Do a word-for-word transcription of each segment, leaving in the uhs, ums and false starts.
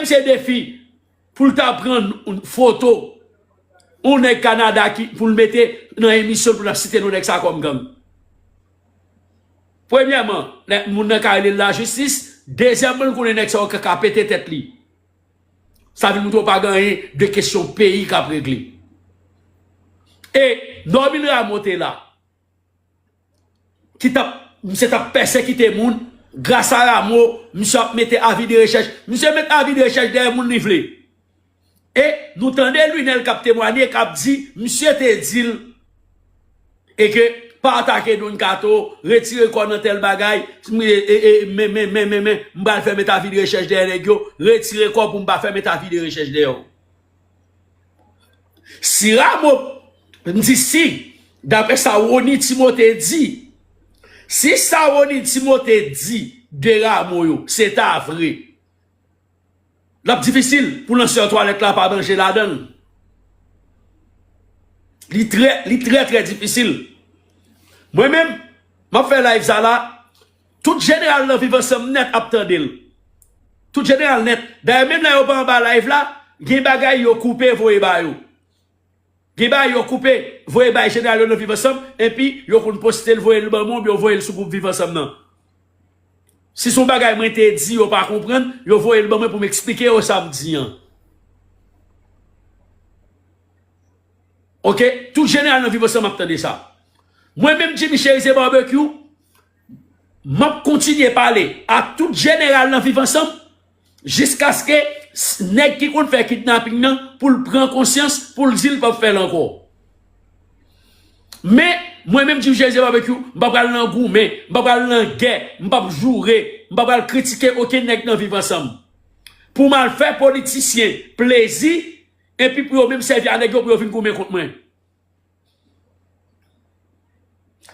misye defi pou l ta pran foto yon nèg Kanada ki, pou l mete nan emisyon l, pou l ap site non nèg sa kòm gang. Premyèman, nèg, moun nan ka rele l lajistis. Dezyèmman, l konnen nèg sa yo ka, ka pete tèt li. Sa vin montre w pa gen anyen de kesyon peyi k ap regle. E Normil Rameau te la, ki t ap, misye t ap pèsekite moun, gras a Rameau, misye ap mete avi de rechèch. Misye met avi de rechèch dèyè moun li vle. E nou tande Lunel k ap temwanye, k ap di, misye te di l, e ke pa atake Don Kato, retire kò nan tèl bagay, e, e, e, men, men, men, men, men, m pral fè met avi de rechèch dèyè nèg yo, retire kò pou m pa fè met avi de rechèch dèyè w. Si Rameau, m di si, daprè sa Rony Timothé di, si sa Rony Timothé di de Rameau yo, se ta vre, l ap difisil pou lansè twalèt la pa manje ladan l. Li trè, li trè, trè difisil. Mwen menm, m ap fè live sa la, tout jeneral nan Viv Ansanm nèt ap tande l. Tout jeneral nèt. Dayè, menm lè yo pa anba live la, gen bagay yo koupe voye ba yo. Gen bagay yo koupe, voye bay jeneral yo nan Viv Ansanm, epi yo konn poste l, voye l ban mwen, oubyen yo voye l sou gwoup Viv Ansanm nan. Si se yon bagay mwen te di, yo pa konprann, yo voye l ban mwen pou m eksplike yo sa m di an. Oke? Tout jeneral nan Viv Ansanm ap tande sa. Mwen menm, Jimmy Chérizier Barbecue, m ap kontinye pale a tout jeneral nan Viv Ansanm, jiskaske s-, nèg ki konn fè kidnaping nan, pou l pran konsyans, pou l di l p ap fè l ankò. Men, mwen menm, Jimmy Chérizier Barbecue, m pa pral nan goumen, m pa pral nan gè, m p ap joure, m pa pral kritike okenn nèg nan Viv Ansanm. Pou m al fè politisyen plezi, epi pou yo menm sèvi a nèg yo pou yo vin goumen kont mwen.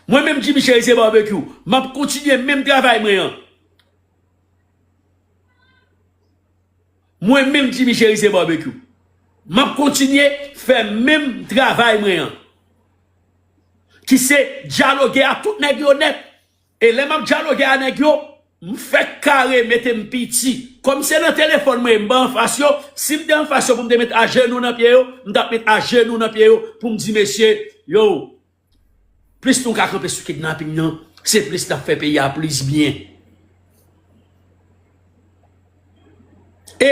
Mwen menm, Jimmy Chérizier Barbecue, m ap kontinye menm travay mwen an. Mwen menm, Jimmy Chérizier Barbecue, m ap kontinye fè menm travay mwen an, ki se dyaloge a tout nèg yo nèt. E lè m ap dyaloge a nèg yo, m fèk kare mete m piti. Kòm se nan telefòn mwen, m pa anfas yo, si m te anfas yo pou m te met ajenou nan pye yo, m t ap met ajenou nan pye yo pou m di, mesye, yo, plis nou ka kanpe sou kidnaping nan, se plis n ap fè peyi a plis byen. E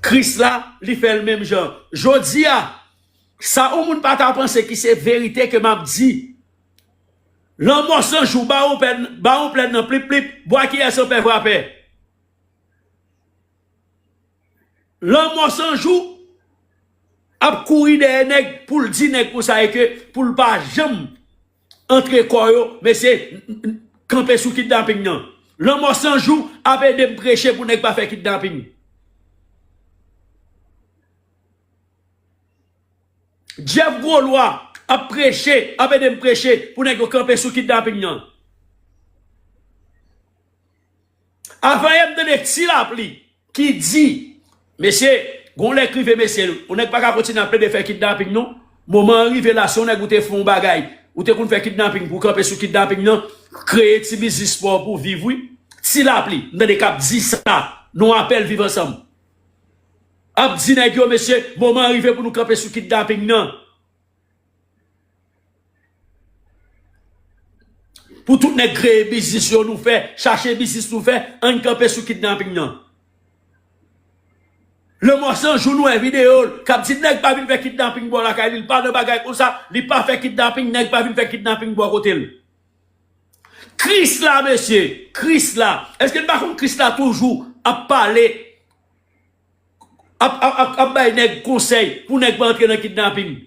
Krisla, li fè l menm jan. Jodi a, sa yon moun pa ta panse ki se verite ke m ap di. Lanmò san jou, bawon plèn, bawon plèn nan plip plip, bwa kiyès an pè vrapè. Lanmò san jou ap kouri dèyè nèg pou l di nèg konsa e ke pou l pa janm antre kò yo, mesye, n-, n-, kanpe sou kidnaping nan. Lanmò san jou ap ede m preche pou nèg pa fè kidnaping. Jeff Groslois ap preche, ap ede m preche pou nèg yo kanpe sou kidnaping nan. Avanyè m tande Ti Lapli ki di, mesye, gon lè k rive, mesye, yon nèg pa ka kontinye ap plede fè kidnaping non. Moman an rive la, si yon nèg ou te fè yon bagay, ou te konn fè kidnaping pou w kanpe sou kidnaping nan, kreye ti biznis pa w pou w viv, wi. Ti Lapli, m tande k ap di sa nan yon apèl Viv Ansanm. Ap di nèg yo, mesye, moman an rive pou nou kanpe sou kidnaping nan. Pou tout nèg kreye biznis yo nou fè, chache biznis nou fè, ann kanpe sou kidnaping nan. Lanmò san jou nou wè videyo l, k ap di nèg pa vin fè kidnaping bò lakay li, li pa nan bagay konsa, li pa fè kidnaping, nèg pa vin fè kidnaping bò kote l. Krisla, mesye, Krisla. Èske n pa konn Krisla toujou ap pale, ap, ap, ap, ap bay nèg konsèy pou nèg pa antre nan kidnaping?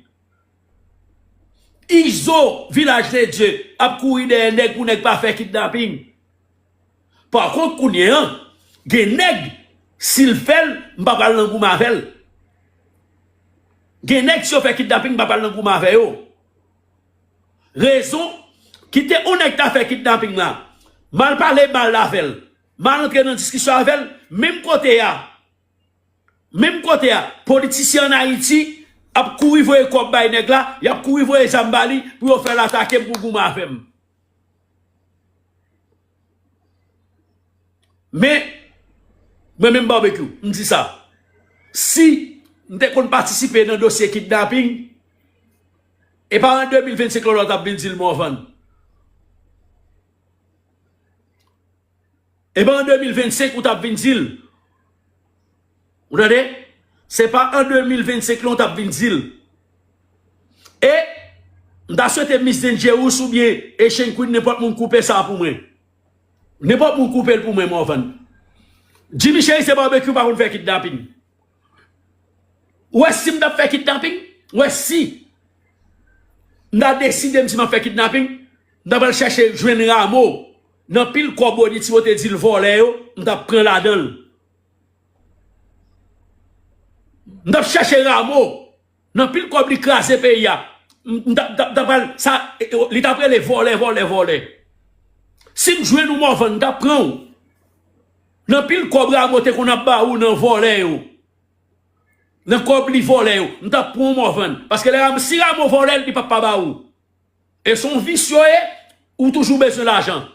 Izo, Vilaj de Dye, ap kouri dèyè nèg pou nèg pa fè kidnaping. Pa kont, kounye an, gen nèg, si l fè l, m pa pral nan goumen avè l. Gen nèg, si yo fè kidnaping, m pa pral nan goumen avè yo. Rezon, kite yon nèg ta fè kidnaping la, m al pale mal avè l, m al antre nan diskisyon avè l, menm kote a, menm kote a, politisyen ann Ayiti ap kouri voye kòb bay nèg la, y ap kouri voye zam ba li pou yo fè l atake m pou goumen avè m. Men, Mwen menm Barbecue, m di sa. Si m te konn patisipe nan dosye kidnaping, e pa an de mil vennsenk lan w t ap vin di l Morvan. E pa an de mil vennsenk ou t ap vin di l. Ou tande? Se pa an de mil vennsenk lan w t ap vin di l. E m ta swete Miss Dangerous oubyen Asian Queen, nenpòt moun koupe sa pou mwen. Nenpòt moun koupe l pou mwen, Morvan. Jimmy Chérizier Barbecue pa konn fè kidnaping. Ou wè si m t ap fè kidnaping? Ou wè si m ta deside m di m ap fè kidnaping, m ta pral chèche jwenn Rameau nan pil kòb Rony Timothé di l vòlè yo, m t ap pran ladan l. M t ap chèche Rameau nan pil kòb li kraze peyi a. M, m t ap, m t ap, m t ap pral, sa, e, e, li t ap rele vòlè, vòlè, vòlè. Si m jwenn ou Morvan, m t ap pran w. Nan pil kòb Rameau te konn ap ba ou nan vòlè yo. Nan kòb li vòlè yo. M t ap pran w Morvan. Paske lè Ram-, si Rameau vòlè l, li p ap pa ba ou. E se yon visye w ye, ou toujou bezwen lajan.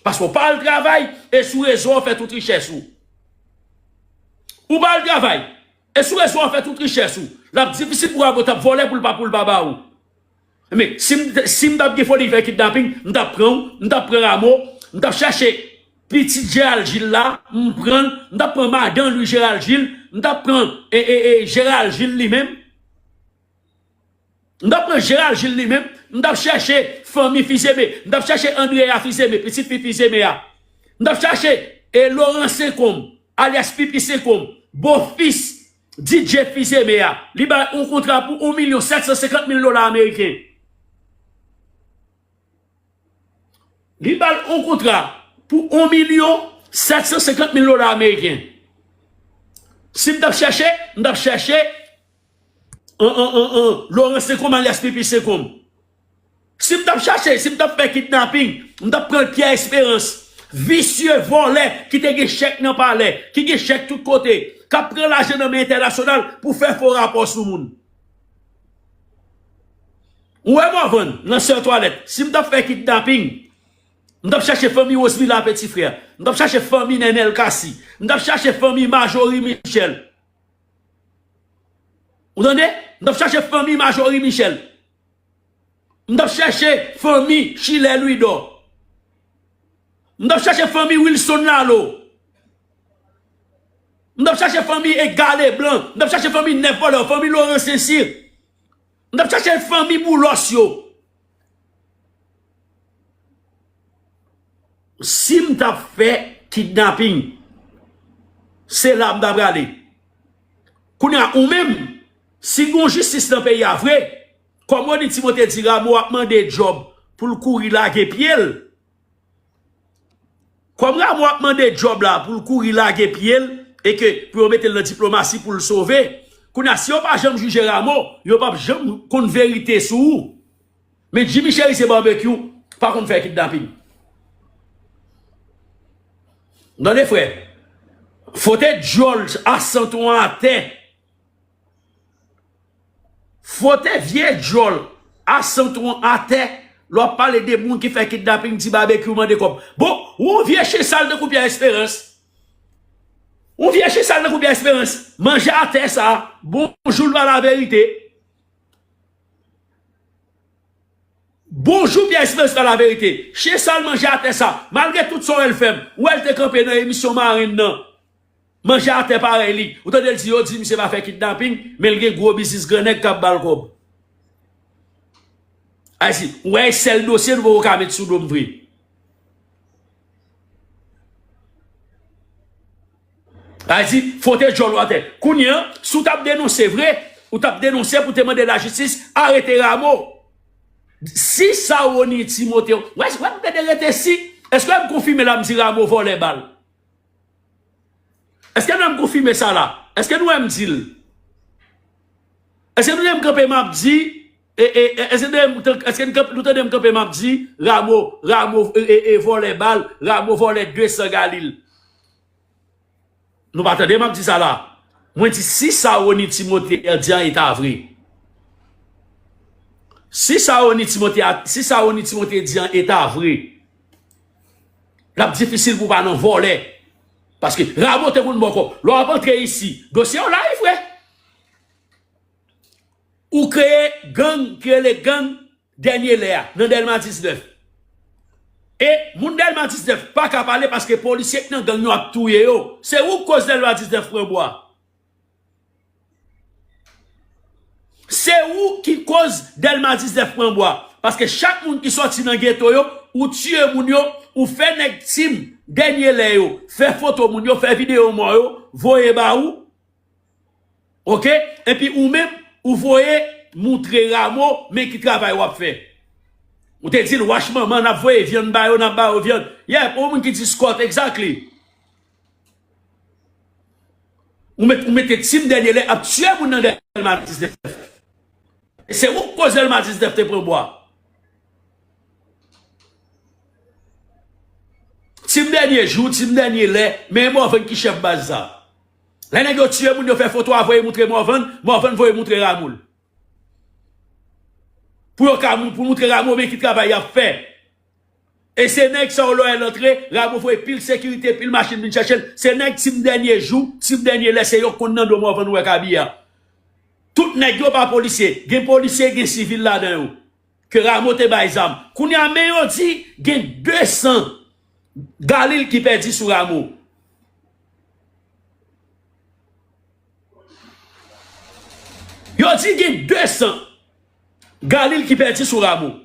Paske w pa al travay, e sou rezo w fè tout richès ou. Ou pa al travay, e sou rezo w fè tout richès ou. L ap difisil pou Rameau t ap vòlè pou l pa, pou l pa ba ou. Men, si m, si m t ap gen foli fè kidnaping, m t ap pran w, m t ap pran Rameau, m t ap chache pitit Gérald Gilles la, m pran l, m t ap pran madan Louis Gérald Gilles, m t ap pran, e, e, e, Gérald Gilles li menm. M t ap pran Gérald Gilles li menm, m t ap chache fanmi Fils-Aimé, m t ap chache Andréa Fils-Aimé, pitit fi Fils-Aimé a. M t ap chache, e, Laurent Sencombre, alyas Pipi Sencombre, bofis D J Fils-Aimé a. Li bay yon kontra pou yon milyon sèt san senkant mil dola ameriken. Li ba l yon kontra pou yon milyon sèt san senkant mil dola ameriken. Si m t ap chèche, m t ap chèche, an, an, an, an, Laurent Sencombre alyas Pipi Sencombre. Si m t ap chache, si m t ap fè kidnaping, m t ap pran Pierre Espérance, visye vòlè ki te gen chèk nan palè, ki gen chèk tout kote, k ap pran lajan nan men entènasyonal pou fè fo rapò sou moun. Ou wè Morvan nan sè twalèt, si m t ap fè kidnaping, m t ap chache fanmi Rosmila Petit Frère, m t ap chache fanmi Nenel Cassy, m t ap chache fanmi Marjorie Michel. Ou tande? M t ap chache fanmi Marjorie Michel. M t ap chache fanmi Chilè Louidor. M t ap chache fanmi Wilson Lalo. M t ap chache fanmi Edgar Leblanc. M t ap chache fanmi nèf vòlè, fanmi Laurent Saint-Cyr. M t ap chache fanmi Boulos yo. Si m t ap fè kidnaping, se la m ta prale. Kounye a, ou menm, si gon jistis nan peyi a vre, kòm Rony Timothé di Rameau ap mande djòb pou l kouri lage pye l, kòm Rameau ap mande djòb la pou l kouri lage pye l, e ke pou yo mete l nan diplomasi pou l sove, kounye a, si yo pa janm jije Rameau, yo p ap janm konn verite sou ou. Men Jimmy Chérizier Barbecue pa konn fè kidnaping. Tande frè, fote djòl a sant ou an atè. Fote vye djòl a sant ou an atè. Lè w ap pale de moun ki fè kidnaping, di Barbecue mande kòb. Bon, ou vye chen sal tankou Pierre Espérance. Ou vye chen sal tankou Pierre Espérance. Manje atè sa. Bonjou, l pa laverite. Bonjou, Pierre Espérance pa laverite. Chen sal manje atè sa. Malgre tout sa w wè l fè, ou wè l te kanpe nan emisyon Marenn nan. Manje atè parèy li. Ou tande l di, yo di misye pa fè kidnaping, men l gen gwo biznis grannèg k ap ba l kòb. Ayiti, ou wè, sèl dosye nou poko ka met sou do m vre. Ayiti, fote djòl ou atè. Kounye a, si w t ap denonse vre, ou t ap denonse pou te mande lajistis arete Rameau. Si sa Rony Timothé, wè, wè m tande rete si, èske m konfime la m di Rameau vòlè bal? Èske nou wè m konfime sa la? Èske nou wè m di l? Èske nou tande m kanpe m ap di, e, e, e, èske nou tande m, èske nou kanpe, nou tande m kanpe m ap di, Rameau, Rameau, e, e, e, vòlè bal, Rameau vòlè de san galil? Nou pa tande m ap di sa la. Mwen di si sa Rony Timothé di an e ta vre. Si sa Rony Timothé a, si sa Rony Timothé di an e ta vre, l ap difisil pou pa nan vòlè. Paske Rameau te konn bòkò. Lè w ap antre isi, dosye w la, wi, frè. Ou kreye gang ki rele gang Dènye Lè a, nan Dèlma diznèf. E moun Dèlma diznèf pa ka pale paske polisye k nan gang yo ap touye yo. Se ou k koz Dèlma diznèf pran bwa. Se ou ki koz Dèlma diznèf pran bwa. Paske chak moun ki sòti nan geto yo, ou tiye moun yo, ou fè nèg Team Dènye Lè yo fè foto moun yo, fè videyo mò yo, voye ba ou. Oke? Epi ou menm, ou voye moutre Rameau, men ki travay w ap fè. Ou te di l, wach manman, n ap voye vyann ba yo, n ap ba yo vyann. Yeah, pou yon moun ki di Scott, exactly. Ou met, ou mete Team Dènye Lè ap tiye moun nan Dèlma diznèf. E se ou k koz Dèlma diznèf te pran bwa. Team Dènye Jou, Team Dènye Lè, men e Morvan ki chèf baz sa. Lè nèg yo tiye moun, yo fè foto a voye moutre Morvan, Morvan voye moutre Rameau. Pou yo ka mou-, pou moutre Rameau men ki travay y ap fè. E se nèg sa yo lè w antre, Rameau voye pil sekirite, pil machin vin chèche l. Se nèg Team Dènye Jou, Team Dènye Lè, se yo k konn nan do Morvan ou wè k abiye a. Tout nèg yo pa polisye. Gen polisye, gen sivil ladan yo. Ke Rameau te bay zam. Kounye a, men yo di gen de san galil ki pèdi sou Rameau. Yo di gen de san galil ki pèdi sou Rameau.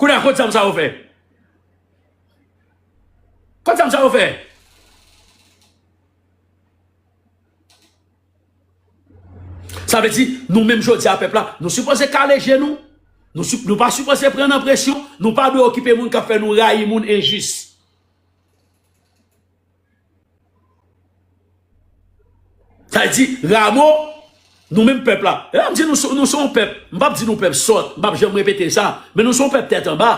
Kounye a, kot zam sa yo fè? Kot zam sa yo fè? Sa vle di, nou menm jodi a, pèp la, nou sipoze kale je nou. Nou, si-, nou pa sipoze pran nan presyon. Nou pa dwe okipe moun k ap fè nou rayi moun enjis. Sa vle di, Rameau, nou menm pèp la. Lè m di nou, se- nou se yon pèp, m p ap di nou pèp sòt, m p ap janm repete sa, men nou se yon pèp tèt anba.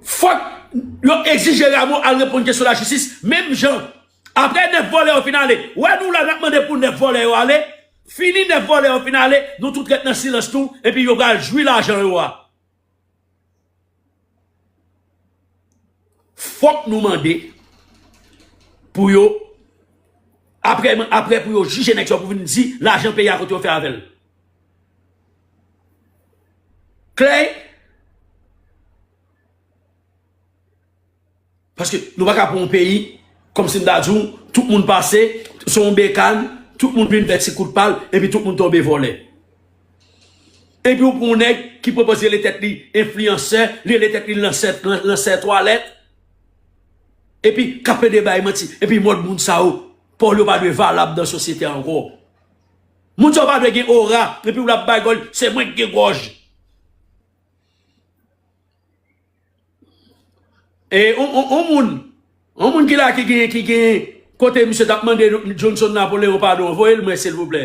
Fòk yo egzije Rameau al reponn kesyon lajistis, menm jan. Apre nèf vòlè yo fin ale, wè nou la, n ap mande pou nèf vòlè yo ale. Fini nèf vòlè yo fin ale, nou tout ret nan silans nou, epi yo pral jwi lajan yo a. Fòk nou mande pou yo, apre, apre pou yo jije nèg sa yo pou vin di lajan peyi a kote yo fè avè l. Klè? Paske nou pa ka pran yon peyi, kòmsi m ta di w, tout moun pase, se yon bekàn, tout moun vin fè ti kout pa l, epi tout moun tonbe vòlè. Epi ou pran yon nèg ki pwopòz rele tèt li enfliyansè, li rele tèt li lansè, lan-, lansè twalèt, epi k ap plede bay manti, epi mòd moun sa yo, pawòl yo pa dwe valab nan sosyete a ankò. Moun sa yo pa dwe gen ora, epi w l ap bay gòl, se mwen ki gen gòj. E on, on, on moun, on moun ki la ki gen, ki gen, kote misye t ap mande Johnson Napoléon padon, voye l mwen silvouplè.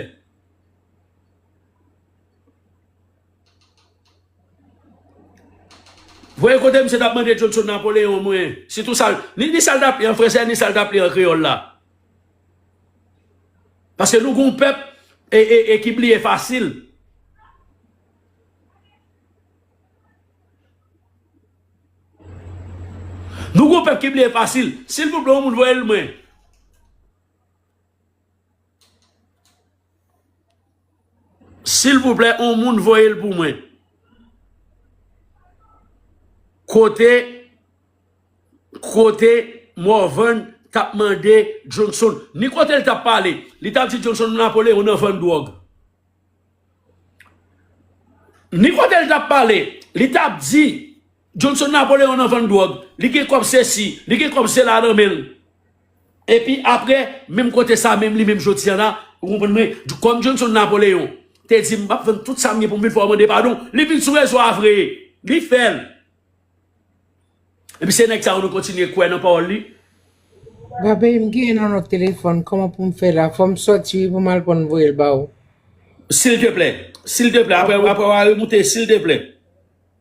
Voye kote misye t ap mande Johnson Napoléon mwen. Sitou sa l, ni, ni sa l t ap li an fransè, ni sa l t ap li an kreyòl la. Paske nou gon pèp e, e, e ki bliye fasil. Nou gon pèp ki bliye fasil. Silvouplè, yon moun voye l mwen. Silvouplè, yon moun voye l pou mwen. Kote, kote Morvan t ap mande Johnson. Ni kote l t ap pale. Li t ap di Johnson Napoléon nan vann dwòg. Ni kote l t ap pale, li t ap di, Johnson Napoléon nan vann dwòg, li gen kòb sesi, li gen kòb sela nan men l. Epi apre, menm kote sa, menm li menm jodi a la, ou konprann mwen, kòm Johnson Napoléon te di, m p ap vann tout sa m gen pou m vin fè w mande padon, li vin sou rezo a vre, li fè l. Epi se nèg sa yo nou kontinye kwè nan pawòl li. Babey, m genyen nan lòt telefòn, kòman pou m fè la? Fò m sòti wi pou m al pran voye l ba ou. Silteplè, silteplè, apre, apre w a remoute, silteplè.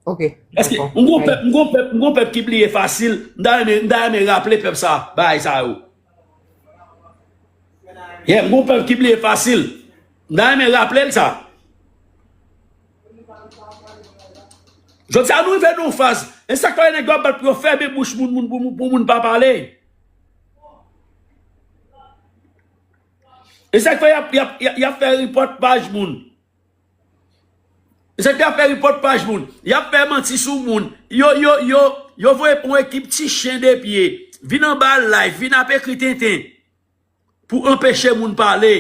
Ok, paske dakò. M gon pèp, m gon pèp, m gon pèp ki bliye fasil, m ta renmen, m ta renmen raple pèp sa, bagay sa yo. Yeah, m gon pèp ki bliye fasil. M ta renmen raple l sa. Jodi a nou rive nan yon faz, E sa k fè nèg yo ap bat pou yo fèmen bouch moun, moun pou, pou moun pa pale. E sa k fè y ap, y ap, y ap, y ap fè repòt paj moun. E sa k fè y ap fè repòt paj moun. Y ap fè manti sou moun. Yo, yo, yo, yo voye pou yon ekip ti chen de pye. Vin anba live, vin ap ekri tenten. Pou anpeche moun pale.